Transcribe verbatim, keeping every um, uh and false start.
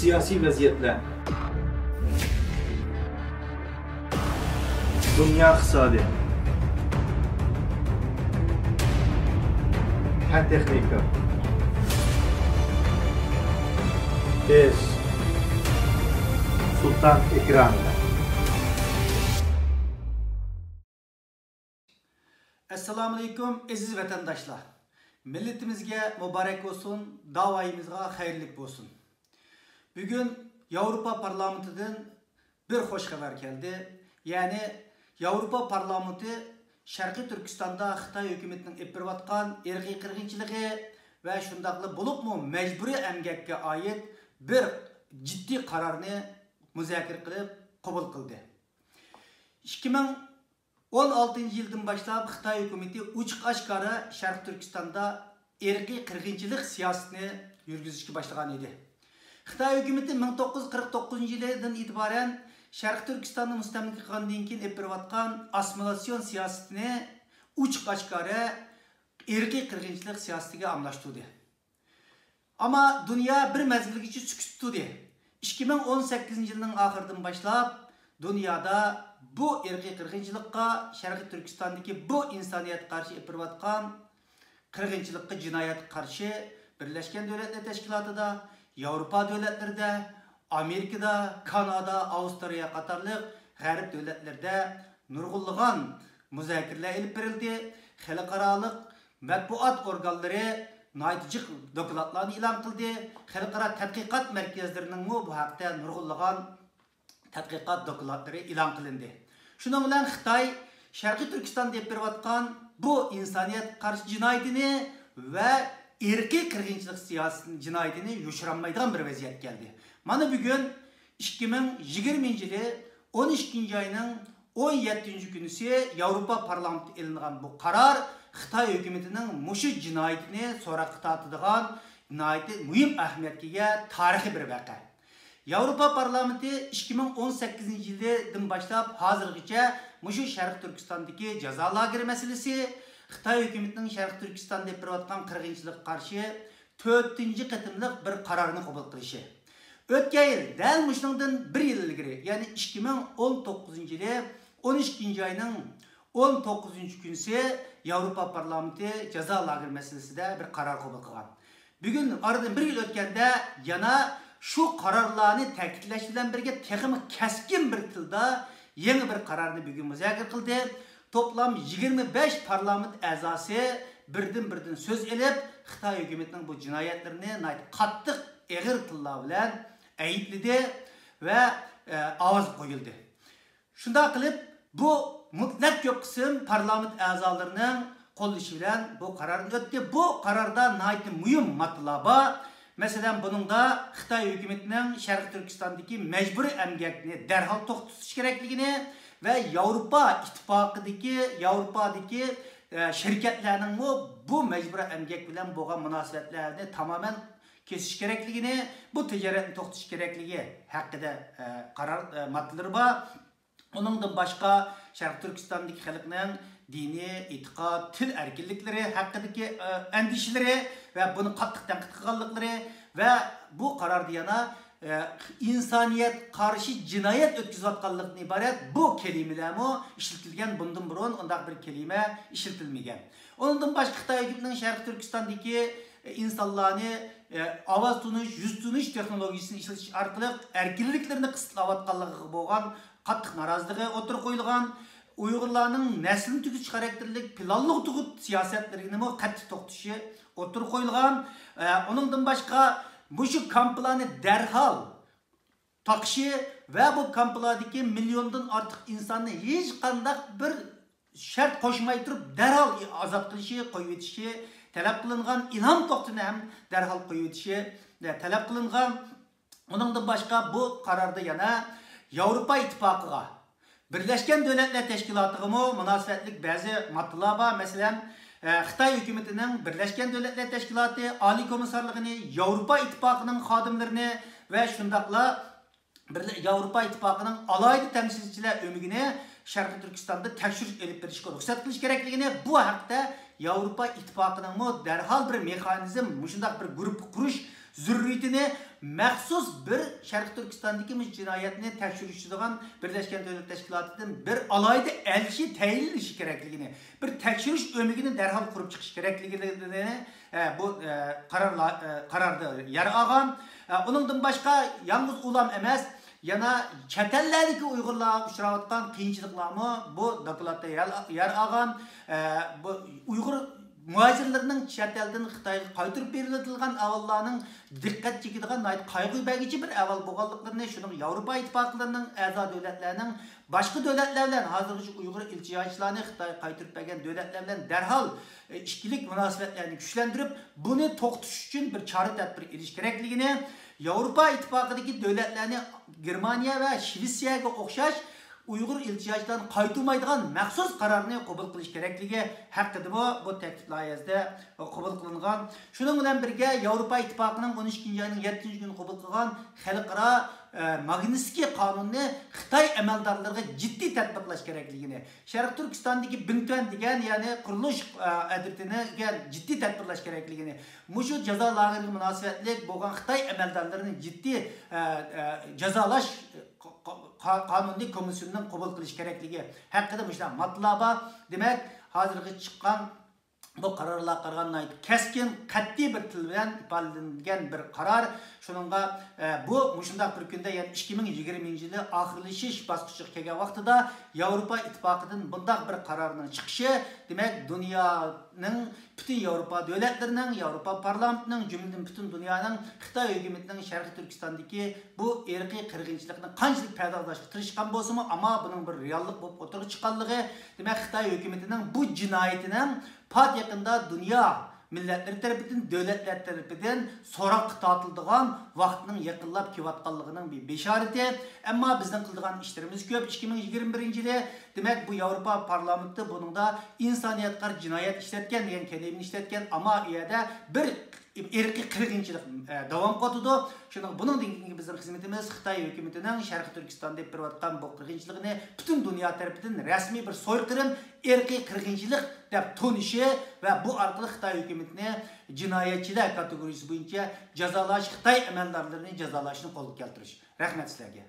سىياسىي ۋەزىيەتلەر. دۇنيا ئىقتىسادى. پەن تېخنىكا. بىز سۇلتان ئېكرانىدا. ئەسسالامۇئەلەيكۇم، ئەزىز ۋەتەنداشلار! مىللىتىمىزگە مۇبارەك بولسۇن، داۋايىمىزغا خەيرلىك بولسۇن! بۈگۈن ياۋروپا پارلامېنتىدىن بىر خوش خەۋەر كەلدى. يەنى ياۋروپا پارلامېنتى شەرقىي تۈركىستاندا خىتاي ھۆكۈمىتىنىڭ ئېلىپ بېرىۋاتقان ئىرقىي قىرغىنچىلىقى ۋە شۇنداقلا بولۇپمۇ مەجبۇرىي ئەمگەككە ئائىت بىر جىددىي قارارنى مۇزاكىرە قىلىپ قوبۇل قىلدى. ئىككى مىڭ ئون ئالتىنچى يىلدىن باشلاپ خىتاي ھۆكۈمىتى ئوچۇق ئاشكارا شەرقىي تۈركىستاندا ئىرقىي قىرغىنچىلىق سىياسىتىنى يۈرگۈزۈشكە باشلىغان ئىدى. خىتاي ھۆكۈمىتى مىڭ توققۇز يۈز قىرىق توققۇزىنچى يىلىدىن ئېتىبارەن شەرقىي تۈركىستاننى مۇستەملىكە قىلغاندىن كېيىن ئېلىپ بېرىۋاتقان ئاسسىمىلياتسىيون سىياسىتىنى ئوچۇق ئاشكارا ئىرقىي قىرغىنچىلىق سىياسىتىگە ئالماشتۇردى. ئەمما دۇنيا بىر مەزگىلگىچە سۈكۈتتە تۇردى. ئىككى مىڭ ئون سەككىزىنچى يىلنىڭ ئاخىرىدىن باشلاپ دۇنيادا بۇ ئىرقىي قىرغىنچىلىققا، شەرقىي تۈركىستاندىكى بۇ ئىنسانىيەتكە قارشى ئېلىپ بېرىۋاتقان قىرغىنچىلىققا، جىنايەتكە قارشى بىرلەشكەن دۆلەتلەر تەشكىلاتىدا، ياۋروپا دۆلەتلىرىدە، ئامېرىكىدا، كانادا، ئاۋسترالىيە قاتارلىق غەرب دۆلەتلىرىدە نۇرغۇنلىغان مۇزاكىرىلەر ئېلىپ بېرىلدى. خەلقئارالىق مەتبۇئات ئورگانلىرى ناھايىتى جىق دوكلاتلارنى ئېلان قىلدى. خەلقئارا تەتقىقات مەركەزلىرىنىڭمۇ بۇ ھەقتە نۇرغۇنلىغان تەتقىقات دوكلاتلىرى ئېلان قىلىندى. شۇنىڭ بىلەن خىتاي شەرقىي تۈركىستاندا ئېلىپ بېرىۋاتقان بۇ ئىنسانىيەتكە قارشى جىنايىتىنى ۋە ئىرقىي قىرغىنچىلىق سىياسىتىنى، جىنايىتىنى يوشۇرالمايدىغان بىر ۋەزىيەتكە كەلدى. مانا بۈگۈن ئىككى مىڭ يىگىرمىنچى يىلى ئون ئىككىنچى ئاينىڭ ئون يەتتىنچى كۈنىسى ياۋروپا پارلامېنتىدا ئېلىنغان بۇ قارار خىتاي ھۆكۈمىتىنىڭ مۇشۇ جىنايىتىنى سوراققا تارتىدىغان ناھايىتى مۇھىم ئەھمىيەتكە ئىگە تارىخىي بىر ۋەقە. ياۋروپا پارلامېنتى ئىككى مىڭ ئون سەككىزىنچى يىلىدىن باشلاپ ھازىرغىچە مۇشۇ شەرقىي تۈركىستاندىكى جازا لاگېرى مەسىلىسى، خىتاي ھۆكۈمىتىنىڭ شەرقىي تۈركىستاندا ئېلىپ بېرىۋاتقان قىرغىنچىلىققا قارشى تۆتىنچى قېتىملىق بىر قارارنى قوبۇل قىلىشى. ئۆتكەن يىل دەل مۇشۇنىڭدىن بىر يىل ئىلگىرى، يەنى ئىككى مىڭ ئون توققۇزىنچى يىلى ئون ئىككىنچى ئاينىڭ ئون توققۇزىنچى كۈنىسى ياۋروپا پارلامېنتى جازا لاگېرى مەسىلىسىدە بىر قارار قوبۇل قىلغان. بۈگۈن ئارىدىن بىر يىل ئۆتكەندە يەنە شۇ قارارلارنى تەكىتلەش بىلەن بىرگە تېخىمۇ كەسكىن بىر تىلدا يېڭى بىر قارارنى بۈگۈن مۇزاكىرە قىلدى. توپلام يىگىرمە بەش پارلامېنت ئەزاسى بىردىن-بىردىن سۆز ئېلىپ، خىتاي ھۆكۈمىتىنىڭ بۇ جىنايەتلىرىنى ناھايىتى قاتتىق، ئېغىر تىللار بىلەن ئەيىبلىدى ۋە، ئە، ئاۋاز قويۇلدى. شۇنداق قىلىپ، بۇ مۇتلەق كۆپ قىسىم پارلامېنت ئەزالىرىنىڭ قوللىشى بىلەن بۇ قارار ئۆتتى. بۇ قاراردا ناھايىتى مۇھىم ماددىلار بار. مەسىلەن، بۇنىڭدا خىتاي ھۆكۈمىتىنىڭ شەرقىي تۈركىستاندىكى مەجبۇرىي ئەمگەكنى دەرھال توختىتىش كېرەكلىكىنى ۋە ياۋروپا ئىتتىپاقىدىكى، ياۋروپادىكى، ئە، شىركەتلەرنىڭمۇ بۇ مەجبۇرىي ئەمگەك بىلەن بولغان مۇناسىۋەتلەرنى تامامەن كېسىش كېرەكلىكىنى، بۇ تىجارەتنى توختىتىش كېرەكلىكى ھەققىدە، ئە، قارار، ئە، ماددىلىرى بار. ئۇنىڭدىن باشقا، شەرقىي تۈركىستاندىكى خەلقنىڭ دىنىي، ئېتىقاد، تىل ئەركىنلىكلىرى ھەققىدىكى، ئە، ئەندىشىلىرى ۋە بۇنى قاتتىق تەنقىد قىلغانلىقلىرى ۋە بۇ قاراردا يەنە، ئە، ئىنسانىيەت قارشى جىنايەت ئۆتكۈزۈۋاتقانلىقتىن ئىبارەت بۇ كەلىمىلەرمۇ ئىشلىتىلگەن، بۇندىن بۇرۇن ئۇنداق بىر كەلىمە ئىشلىتىلمىگەن. ئۇنىڭدىن باشقا، خىتاي ھۆكۈمىتىنىڭ شەرقىي تۈركىستاندىكى، ئە، ئىنسانلارنى، ئە، ئاۋاز تونۇش، يۈز تونۇش تېخنولوگىيىسىنى ئىشلىتىش ئارقىلىق ئەركىنلىكلىرىنى قىسىتلاۋاتقانلىقىغا بولغان قاتتىق نارازىلىقى ئوتتۇرىغا قويۇلغان. ئۇيغۇرلارنىڭ نەسلىنى تۈگىتىش خاراكتېرلىك پىلانلىق تۇغۇت سىياسەتلىرىنىمۇ قەتئىي توختىتىشى ئوتتۇرىغا قويۇلغان. ئە، ئۇنىڭدىن باشقا، مۇشۇ كامپلارنى دەرھال تاقىشى ۋە بۇ كامپلاردىكى مىليوندىن ئارتۇق ئىنساننى ھېچقانداق بىر شەرت قوشماي تۇرۇپ دەرھال ئازاد قىلىشى، قويۇۋېتىشى تەلەپ قىلىنغان، ئىلھام توختىنى ھەم دەرھال قويۇۋېتىشى تەلەپ قىلىنغان. ئۇنىڭدىن باشقا، بۇ قاراردا يەنە ياۋروپا ئىتتىپاقىغا، بىرلەشكەن دۆلەتلەر تەشكىلاتىغىمۇ مۇناسىۋەتلىك بەزى ماددىلار بار. مەسىلەن، ئە، خىتاي ھۆكۈمىتىنىڭ بىرلەشكەن دۆلەتلەر تەشكىلاتى ئالىي كومىسسارلىقىنى، ياۋروپا ئىتتىپاقىنىڭ خادىملىرىنى ۋە شۇنداقلا بىرلە-، ياۋروپا ئىتتىپاقىنىڭ ئالاھىدە تەمسىلچىلەر ئۆمىكىنى شەرقىي تۈركىستاندا تەكشۈرۈش ئېلىپ بېرىشقا رۇخسەت قىلىش كېرەكلىكىنى، بۇ ھەقتە ياۋروپا ئىتتىپاقىنىڭمۇ دەرھال بىر مېخانىزم، مۇشۇنداق بىر گۇرۇپپا قۇرۇش زۆرۈرىيىتىنى مەخسۇس بىر شەرقىي تۈركىستاندىكى مۇشۇ جىنايەتنى تەكشۈرۈشىدىغان بىرلەشكەن دۆلەتلەر تەشكىلاتىدىن بىر ئالاھىدە ئەلچى تەيىنلىنىشى كېرەكلىكىنى، بىر تەكشۈرۈش ئۆمىكىنى دەرھال قۇرۇپ چىقىش كېرەكلىكىنى، ئە، بۇ، ئە، قارار لا-، ئە، قاراردا يەر ئالغان. ئە، ئۇنىڭدىن باشقا يالغۇز ئۇلام ئەمەس، يەنە چەت ئەللەردىكى ئۇيغۇرلارغا ئۇچراۋاتقان قىيىنچىلىقلارمۇ بۇ دوكلاتتا يەر، يەر ئالغان. ئە، بۇ ئۇيغۇر مۇھاجىرلىرىنىڭ چەت ئەلدىن خىتايغا قايتۇرۇپ بېرىلىدىغان ئەھۋاللارنىڭ دىققەت چېكىدىغان ناھايىتى قايغۇ بەرگۈچى بىر ئەھۋال بولغانلىقلىرىنى، شۇنىڭ ياۋروپا ئىتتىپاقلىرىنىڭ ئەزا دۆلەتلەرنىڭ باشقا دۆلەتلەر بىلەن ھازىرغىچە ئۇيغۇر ئىلتىجاچىلارنى خىتايغا قايتۇرۇپ بەرگەن دۆلەتلەر بىلەن دەرھال، ئە، ئىككىلىك مۇناسىۋەتلەرنى كۈچلەندۈرۈپ، بۇنى توختىتىش ئۈچۈن بىر چارە تەدبىر ئېلىش كېرەكلىكىنى، ياۋروپا ئىتتىپاقىدىكى دۆلەتلەرنى گېرمانىيە ۋە شىۋېتسىيەگە ئوخشاش ئۇيغۇر ئىلتىجاچىلارنى قايتۇرمايدىغان مەخسۇس قارارنى قوبۇل قىلىش كېرەكلىكى ھەققىدىمۇ بۇ تەكلىپ لايىھەسىدە قوبۇل قىلىنغان. شۇنىڭ بىلەن بىرگە، ياۋروپا ئىتتىپاقىنىڭ ئون ئىككىنچى ئاينىڭ يەتتىنچى كۈنى قوبۇل قىلغان خەلقئارا، ئە، ماگنىتسكىي قانۇنىنى خىتاي ئەمەلدارلىرىغا جىددىي تەتبىقلاش كېرەكلىكىنى، شەرقىي تۈركىستاندىكى بىڭتۈەن دېگەن، يەنى قۇرۇلۇش، ئە، ئەترىتىنى جىددىي تەتبىقلاش كېرەكلىكىنى، مۇشۇ جازا لاگېرىغا مۇناسىۋەتلىك بولغان خىتاي ئەمەلدارلىرىنى جىددىي، ئە، ئە، جازالاش قا-، قا-، قانۇنىنى كومىسسىيوننىڭ قوبۇل قىلىش كېرەكلىكى ھەققىدە مۇشۇنداق ماددىلار بار. دېمەك، ھازىرغىچە چىققان بۇ قارارلارغا قارىغاندا ناھايىتى كەسكىن، قەتئىي بىر تىل بىلەن ئىپادىلەنگەن بىر قارار. شۇنىڭغا، ئە، بۇ مۇشۇنداق بىر كۈندە، يەنى ئىككى مىڭ يىگىرمىنچى يىلى ئاخىرلىشىش باسقۇچىغا كەلگەن ۋاقتىدا ياۋروپا ئىتتىپاقىدىن بۇنداق بىر قارارنىڭ چىقىشى، دېمەك، دۇنيانىڭ، پۈتۈن ياۋروپا دۆلەتلىرىنىڭ، ياۋروپا پارلامېنتىنىڭ، جۈملىدىن پۈتۈن دۇنيانىڭ خىتاي ھۆكۈمىتىنىڭ شەرقىي تۈركىستاندىكى بۇ ئىرقىي قىرغىنچىلىقنى قانچىلىك پەردازلاشقا تىرىشقان بولسىمۇ، ئەمما بۇنىڭ بىر رېئاللىق بولۇپ ئوتتۇرىغا چىققانلىقى، دېمەك، خىتاي ھۆكۈمىتىنىڭ بۇ جىنايىتىنىڭ پات يېقىندا دۇنيا مىللەتلىرى تەرىپىدىن، دۆلەتلەر تەرىپىدىن سوراققا تارتىلىدىغان ۋاقىتنىڭ يېقىنلاپ كېلىۋاتقانلىقىنىڭ بىر بېشارىتى. ئەمما بىزنىڭ قىلىدىغان ئىشلىرىمىز كۆپ. ئىككى مىڭ يىگىرمە بىرىنچى يىلى، دېمەك، بۇ ياۋروپا پارلامېنتى بۇنىڭدا ئىنسانىيەتكە قارشى جىنايەت ئىشلەتكەن دېگەن كەلىمىنى ئىشلەتكەن، ئەمما ئۇ يەردە بىر ئىرقىي قىرغىنچىلىق، ئە، داۋام قىلىۋاتىدۇ. شۇنىڭ، بۇنىڭدىن كېيىنكى بىزنىڭ خىزمىتىمىز خىتاي ھۆكۈمىتىنىڭ شەرقىي تۈركىستاندا ئېلىپ بېرىۋاتقان بۇ قىرغىنچىلىقىنى پۈتۈن دۇنيا تەرىپىدىن رەسمىي بىر سويقىرىم، ئىرقىي قىرغىنچىلىق دەپ تونۇشى ۋە بۇ ئارقىلىق خىتاي ھۆكۈمىتىنى جىنايەتچىلەر كاتېگورىيىسى بويىچە جازالاش، خىتاي ئەمەلدارلىرىنى جازالاشنى قولغا كەلتۈرۈش. رەھمەت سىلەرگە.